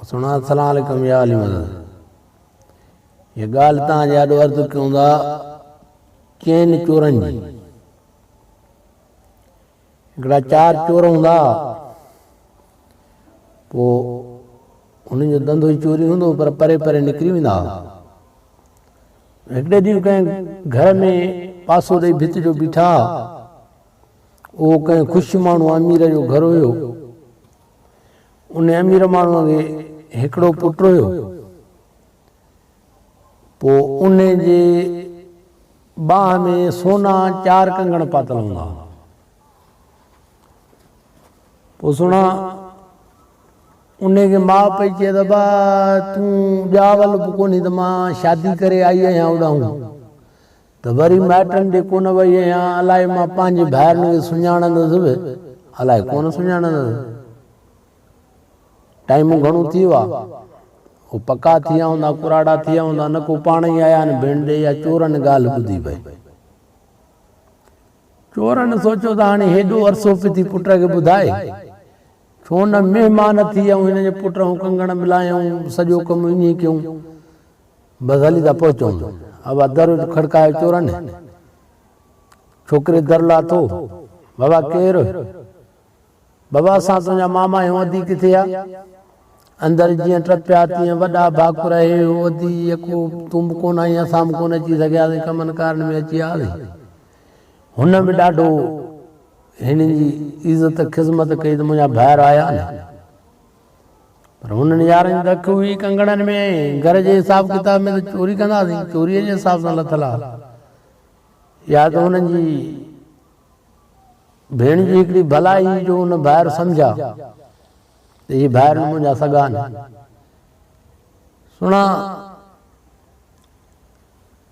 سهڻا السلام عليڪم يا علي مدد. هيء ڳالهه توهان جي آڏو عرض ڪيون ٿا چئن چورن جي. هڪڙا چار چور هوندا پوء انهن جو ڌنڌو ئي چوري هوندو پر پري پري نڪري ويندا هئا. هڪڙي ڏينهن ڪنهن گهر ۾ پاسو ڏئي ڀت جو بيٺا هئا. اهو ڪنهن خوش ماڻهو امير جو گهر هيو. ان امير ماڻهوء کي هڪڙو پٽ هيو. پوء ان جي ٻانهن ۾ سونا چار ڪنگڻ پاتل هوندا هئا. پوء سهڻا ان کي ماء پئي چئي ته ابا تون ڄاول به ڪونهين ته مان شادي ڪري آئي آهيان اوڏانهن ته وري مائٽن ڏي ڪونه وئي آهيان، الائي مان پنهنجي ڀائرن کي سڃاڻندس به الائي ڪونه سڃاڻندس. ٽائيم گهڻو ٿي ويو آهي. هو پڪا ٿي ويا هوندا، ڪراڙا ٿي ويا هوندا، نه ڪو پاڻ ئي آيا آهن ڀيڻ ڏي يا چورن ڳالهه ٻڌي پئي. چورن سوچيو ته هاڻي هيڏو عرصو پئي ٿي پٽ کي ٻڌائي، ڇو نه مهمان ٿي آئون هن جي پٽ کان ڪنگڻ ملايون، سڄو ڪم ائين ئي ڪيون. بس هلي ٿا پهچون. ابا در کڙڪايو چورن. ڇوڪري در لاٿو. بابا ڪير؟ بابا اسان تنهنجا ماما آهيون ادي ڪٿي آ؟ اندر جيئن ٽپيا تيئن وڏا ڀاڪر هي هو ادي يڪو تون به ڪونه آئين اسان به ڪونه اچي سگهياسين ڪمن ڪارن ۾ اچي وياسين. هن به ڏاڍو هنن جي عزت خذمت ڪئي ته منهنجا ڀائر آيا نه. پر هنن يارن جي ته اک هئي ڪنگڻن ۾ گهر جي حساب ڪتاب ۾ ته چوري ڪنداسين چوريء جي حساب سان لٿل آ. يا ته هنن جي ڀيڻ جي هڪڙي ڀلائي هئي جو هن ڀائر سمجهيا ته هي ڀائر منهنجا سڳا آهن. سهڻا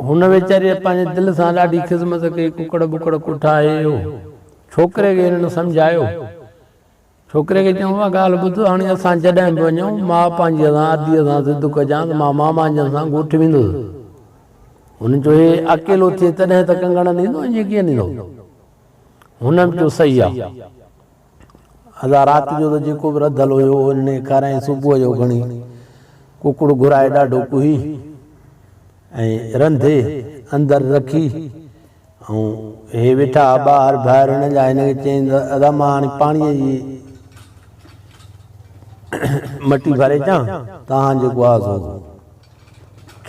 هن ويچاريء پنهنجي دل سان ڏاڍي خذمت ڪئي، ڪڪڙ ٻڪڙ ڪٺا هي هو. ڇوڪري کي هنن سمجهايو. ڇوڪري کي چيائون اها ڳالهه ٻڌ، هاڻي اسان جڏهن به وڃون، ماء پنهنجيء سان اديء سان ضد ڪجان ته مان ماما جن سان ڳوٺ ويندس. هن چيو هي اڪيلو ٿئي تڏهن ته ڪنگڻ ڏيندو، ائين ڪيئن ڏيندو؟ هن به چيو صحيح آ. ادا رات جو ته جيڪو به رڌل هيو هن کي کارايائين صبح جو کڻي ڪڪڙ گهرائي ڏاڍو ڪهي ۽ رنڌي اندر رکي ۽ هي ويٺا ها ٻاهر ڀائر هن جا هن کي چيائين ته ادا مان هاڻي پاڻيء جي مٽي ڀري اچان تهان جيڪو آ سو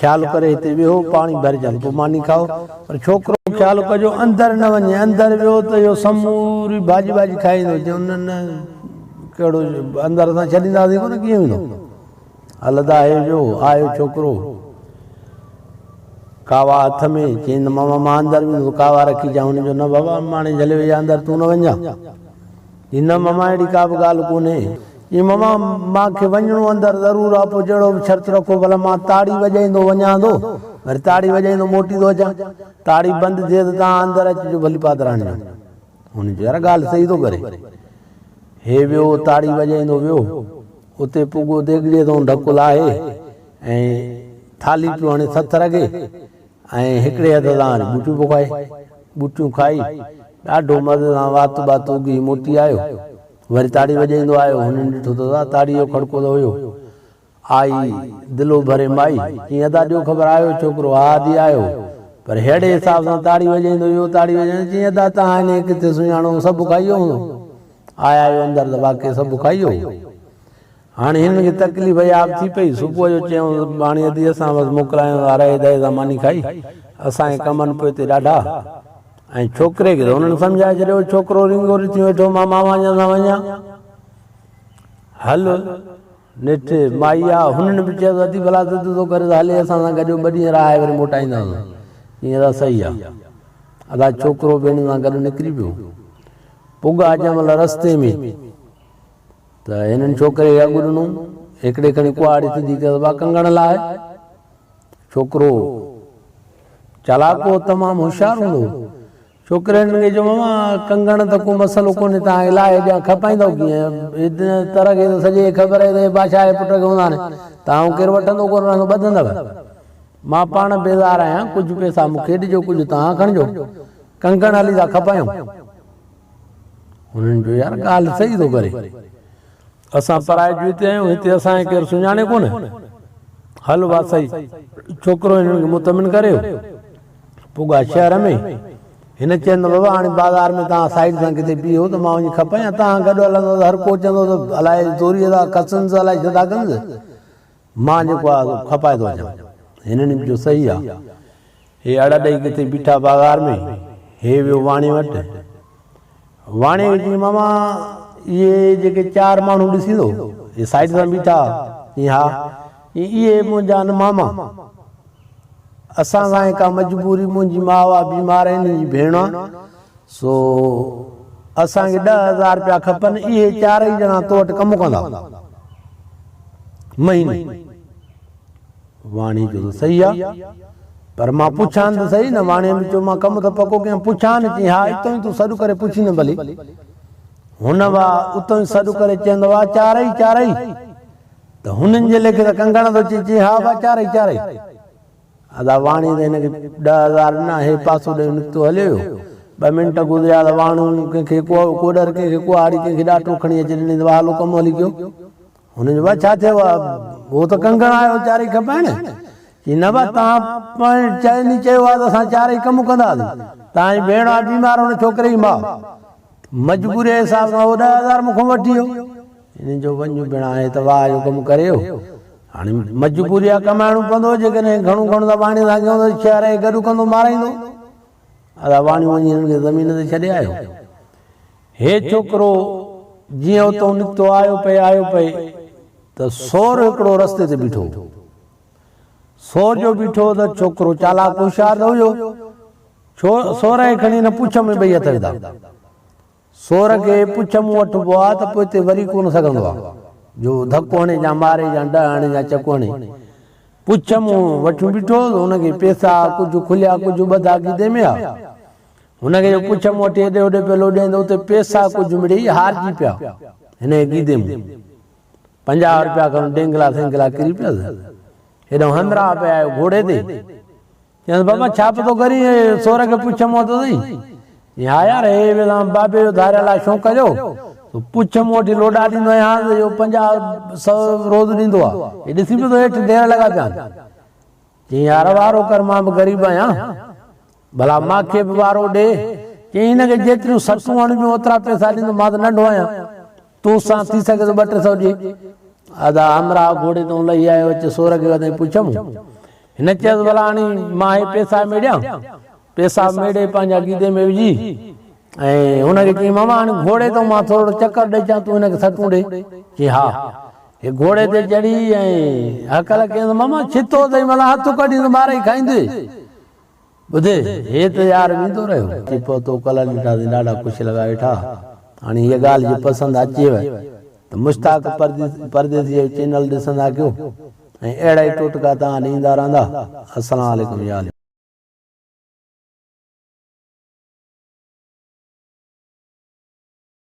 خيال ڪري هتي ويهو پاڻي ڀرجان پوء ماني کائو پر ڇوڪرو خيال ڪجو اندر نه وڃي اندر ويو ته اهو سموري ڀاڄي ٻاڄي کائي ويندو چيو نه نه ڪهڙو اندر اسان ڇڏينداسين ڪونه ڪيئن ويندو هل ادا هي ويو آيو ڇوڪرو ڪاوا هٿ ۾ چيائين ته ماما مان اندر ويندس ڪاوا رکي اچان هن چيو نه بابا ماڻي جهلي وئي اندر تون نه وڃجان چيائين نه ماما اهڙي ڪا به ڳالهه ڪونهي چيائين ماما مان کي وڃڻو اندر ضرور آ پوء جهڙو به شرط رکو ڀلا مان تاڙي وڄائيندو وڃان ٿو وري تاڙي وڄائيندو موٽي ٿو اچان تاڙي بند ٿئي ته توهان اندر اچجو ڀلي پادر هڻجو هن چيو يار ڳالهه صحيح ٿو ڪري. هي ويو تاڙي وڄائيندو ويو. اتي پڳو ديڳڙيء تان ڍڪ لاهي ۽ ٿالهي پيو هڻي ٿٿر کي ۽ هڪڙي هٿ سان وري ٻوٽيون پيو کائي. ٻوٽيون کائي ڏاڍو مزي سان وات ٻات اگهي موٽي آيو. وري تاڙي وڄائيندو آيو. هنن ڏٺو ته تاڙيء جو کڙڪو ته هيو. آئي دلو ڀري مائي، چيائين ادا ڏيو خبر آيو ڇوڪرو؟ ها ادي آيو، پر ههڙي حساب سان تاڙي وڄائيندو ويو تاڙي وڄائيندو، چيائين ادا تهان هن کي ڪٿي سڃاڻو سڀ کائي ويو هوندو. آيا آيو اندر ته واقعي سڀ کائي ويو هو. هاڻي هنن کي تڪليف ياب ٿي پئي، صبح جو چيائونس هاڻي ادي اسان بس موڪلايون ٿا رهي دهي سان ماني کائي، اسان کي ڪم آهن پوئتي ڏاڍا. ۽ ڇوڪري کي ته هنن سمجهائي ڇڏيو، ڇوڪرو رينگو ريتيون ويٺو مان ماما جن سان وڃان. هل. نيٺ مائي آ، هنن به چيس ادي ڀلا ضد ٿو ڪري ته هلي اسان سان گڏيو ٻه ڏينهن رهائي وري موٽائينداسون. چيائين ادا صحيح آ. ادا ڇوڪرو به هنن سان گڏ نڪري پيو. پڳا جنهن مهل رستي ۾ ته هنن ڇوڪري کي اڳ ڏنو. هڪڙي کڻي ڪهاڙي سڌي ڪيس ڀا ڪنگڻ لاهه. ڇوڪرو چالاڪ هو تمام هوشيار هوندو هو. ڇوڪري هنن کي چيو ماما ڪنگڻ ته ڪو مسئلو ڪونهي توهان کي لاهي ڏيان کپائيندؤ ڪيئن هن تر کي ته سڄي کي خبر آهي ته هي بادشاهه جي پٽ کي هوندا آهن توهان ڪير وٺندو ڪونه رهندو ٻڌندؤ مان پاڻ بيزار آهيان ڪجهه پئسا مون کي ڏجو ڪجهه توهان کڻجو ڪنگڻ هلي ٿا کپايون هنن چيو يار ڳالهه صحيح ٿو ڪري. اسان پرائي جوئي تي آهيون، هتي اسان کي ڪير سڃاڻي ڪونه. هل واسئي. ڇوڪرو هنن کي مطمئن ڪريو. پڳا شهر ۾. هن چين ته بابا هاڻي بازار ۾ توهان سائيڊ سان ڪٿي بيهو ته مان وڃي کپايان. توهان گڏ هلندو ته هر ڪو چوندو ته الائي زوريء ٿا کسنس الائي ڇا ٿا ڪنس. مان جيڪو آهي سو کپائي ٿو اچان. هنن به چيو صحيح آ. هي اڙ ڏئي ڪٿي بيٺا بازار ۾. هي ويو واڻي وٽ. واڻي کي چيائين ماما اهي جيڪي چار ماڻهو ڏسين ٿو اهي سائيڊ سان بيٺا. چيائين ها. چيائين اهي منهنجا آهن ماما. اسان سان ڪا مجبوري منهنجي ماء آ بيمار آهي هنن جي ڀيڻ آ سو اسان کي 10,000 رپيا کپن اهي چارئي ڄڻا تو وٽ ڪم ڪندا مهيني. واڻي چيو ته صحيح آ پر مان پڇان ته صحيح نه واڻي به چيو مان ڪم ته پڪو ڪيان پڇان چي ها اتو ئي تون سڏ ڪري پڇين نه ڀلي. هن وا اتو ئي سڏ ڪري چيندو وا چارئي چارئي ته هنن جي ليکي ته ڪنگڻ ٿو چئي چي ها وا چارئي چارئي. ادا واڻي ته هن کي 10,000 ڏنا، هي پاسو ڏيئي نڪتو هليو ويو. ٻه منٽ گذريا ته واڻو ڪنهن کي ڪوڏر، ڪنهن کي ڪهاڙي، ڪنهن کي ڏاٽو کڻي اچي ڏني ته واهه هلو ڪم هلي گيو. هن چيو ڀاء ڇا ٿيو آ، هو ته ڪنگڻ آيو چارئي کپائڻ. چي نه ڀاء توهان پاڻ چئني چيو آ ته اسان چارئي ڪم ڪنداسين. توهان جي ڀيڻ آ بيمار ان ڇوڪري جي ماء. مجبوريء جي حساب سان هو 10,000 مون کان وٺي ويو. هن چيو وڃ ڀيڻا هي ته واهه جو ڪم ڪري ويو. هاڻي مجبوري آ ڪمائڻو پوندو، جيڪڏهن گهڻو گهڻو ته واڻيي سان ڪيون ته شهر کي گڏ ڪندو مارائيندو. ادا واڻيو وڃي هنن کي زمين تي ڇڏي آيو. هي ڇوڪرو جيئن اتئون نڪتو آيو پئي آيو پئي ته سور هڪڙو رستي تي بيٺو هو. سور جو بيٺو هو ته ڇوڪرو چالاڪ هوشيار ته هيو. سور کي کڻي هن پڇ ۾ ٻئي هٿ وڌا. سور کي پڇ مون وٺبو آ ته پوئتي وري ڪونه سگهندو آ جو ڌڪ هڻي يا ماري يا ڊهه هڻي يا چڪ هڻي. پڇ مون وٺيون بيٺو هوس، هن کي پيسا ڪجهه کليا ڪجهه ٻڌا گيدي ۾ آ. هن کي جو پڇ مون وٺي هيڏي هوڏي پيو لوڏيائين ته اتي پيسا ڪجهه مڙيئي هارجي پيا هن جي گيدي مون. 50 رپيا کن ڊينگلا سينگلا ڪري پيس. هيڏانهن همراهه پئي آيو گهوڙي تي. چيائينس بابا ڇا پيو ٿو ڪرين سور کي پڇ مون اٿو اٿئي؟ چيائين ها يار هي ويلان بابي جو ڌاريل آ شوق جو سو پڇ مون وٺي لوڏا ڏيندو آهيان اهو 50 سو روز ڏيندو آ هي ڏسين پيو ٿو هيٺ ڍير لڳا پيا آهن. چيائين يار وارو ڪر مان به غريب آهيان ڀلا مان کي به وارو ڏي. چيائين هن کي جيتريون سٽون هڻبيون اوترا پئسا ڏيندو مان ته ننڍو آهيان تو سان ٿي سگهي ٿو ٻه ٽي سو ڏي. ادا همراهه گهوڙي تان لهي آيو اچي سور کي وڌائين پڇ مون. هن چيس ڀلا هاڻي مان هي پئسا ميڙيان. پئسا ميڙي پنهنجا گيدي ۾ وجهي ۽ هن کي چيائين ماما هاڻي گهوڙي تان مان ٿورڙو چڪر ڏئي اچان تون هن کي سٽون ڏي. چيائين ها. هي گهوڙي تي چڙهي ۽ هڪل ڪيائينس ماما ڇتو اٿئي ملان هٿ ڪڍي ته مارئي کائيندين. ٻڌ هي ته يار ويندو رهيو. اچي پهتو ڪلهه ڏٺاسين ڏاڍا خوش لڳا ويٺا. هاڻي هيء ڳالهه جي پسند اچيو ته مشتاق پرديسي جو چينل ڏسندا ڪيو ۽ اهڙا ئي ٽوٽڪا توهان ڏيندا رهندا. السلام عليڪم يا علي.